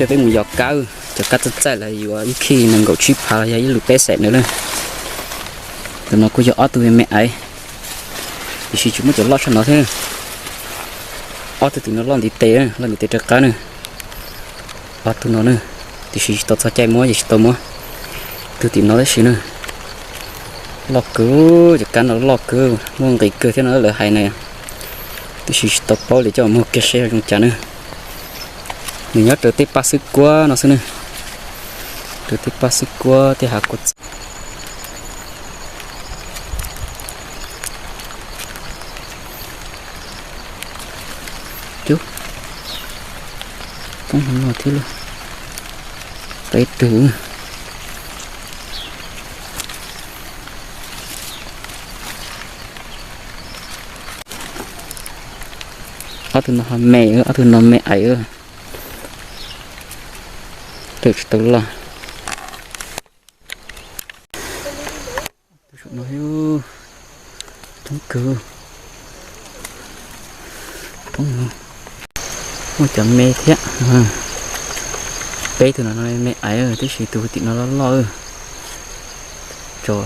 Peb mus yos kab, cov kab txaij txaij lawm yuav ib khib nees nkaum tsib phav los yog ib lub peb xees na. Tus no kuj yog ob tug me aiv, tiam sis tsis muaj cov loj tshaj no thiab. Ob tug tim no loj ntiv tes, loj ntiv tes rov qab na. Ob tug no na, tiam sis tsis tau txog caij muab ces tsis tau muab. Tus tim no tab sis na, loj kawg, cov kab no loj kawg, muaj nqis kawg thiab no lawv hais na. Tiam sis tsis tau paub li, coj muag kiag seb zoo cas na. Nws nyob rau tej paj xwb kuab no xwb na, rau tej paj xwb kuab tej hav kuab txi. Cub, poob hauv no thiab lauj. Peb tug. Ob tug no ho me, ob tug no me aiv. Tus tsis tau loj. Tus saum no, poob kawg, poob no. Muaj cov me thiab. Peb tug no me aiv, tiam sis tus tim no loj loj. Tso.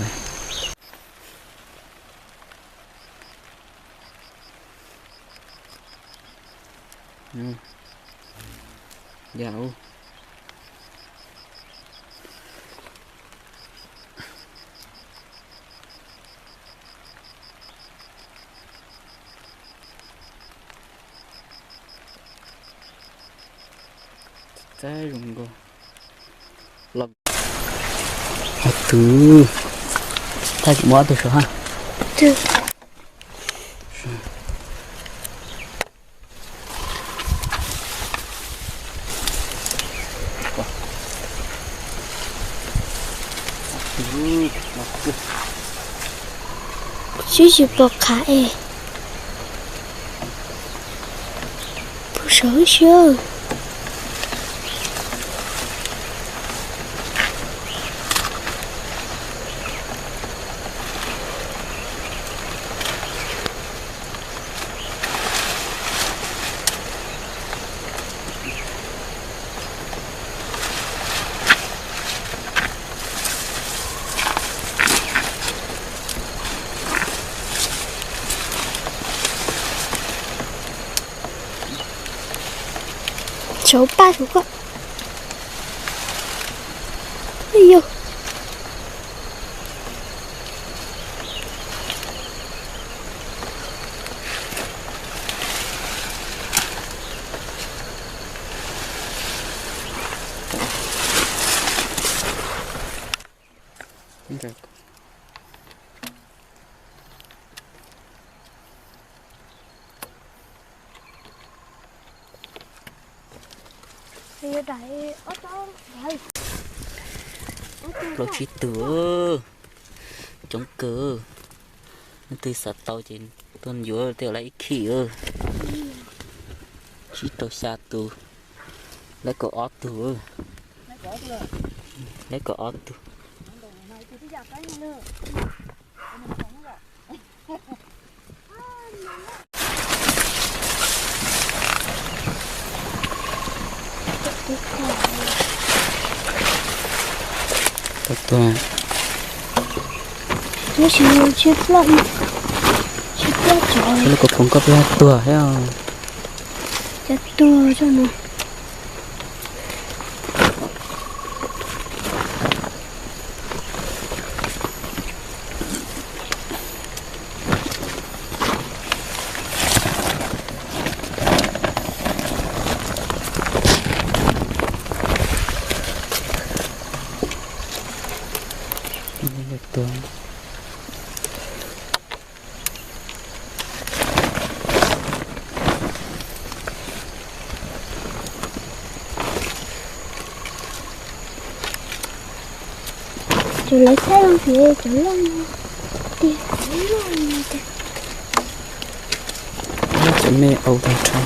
Yam ub. Txav zoo nkaus. Ob tug, tag tsis muab ob tug saud ha. Sib tsis pom qhav es. Pus sawv siab. Saud paj saud koj. Yog. Plaub tsib tug, coob kawg. Leej twg xav tau ces tuaj yuav tej lawv ib khib. Tsib rau xya tus, lawv kaum ob tug, lawv kaum ob tug. Tau tuag. Tab sis tsis ploj, tsis ploj tsov. Lub kaus phoom koj peb tuag thiab. Cov tuag zoj no. Cov lawv saib zoo tias cov loj no tiag, cov loj no tiag. Cov me au tag nrho.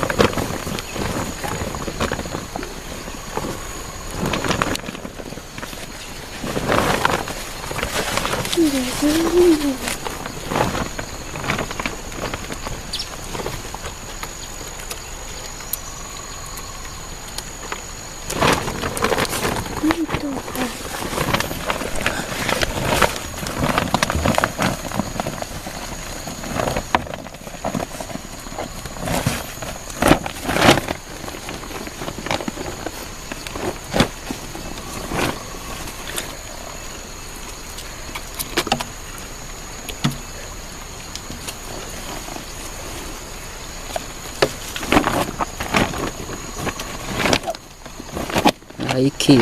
Ib khij,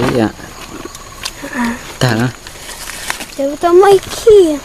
tag. Ces tau muaj ib khij.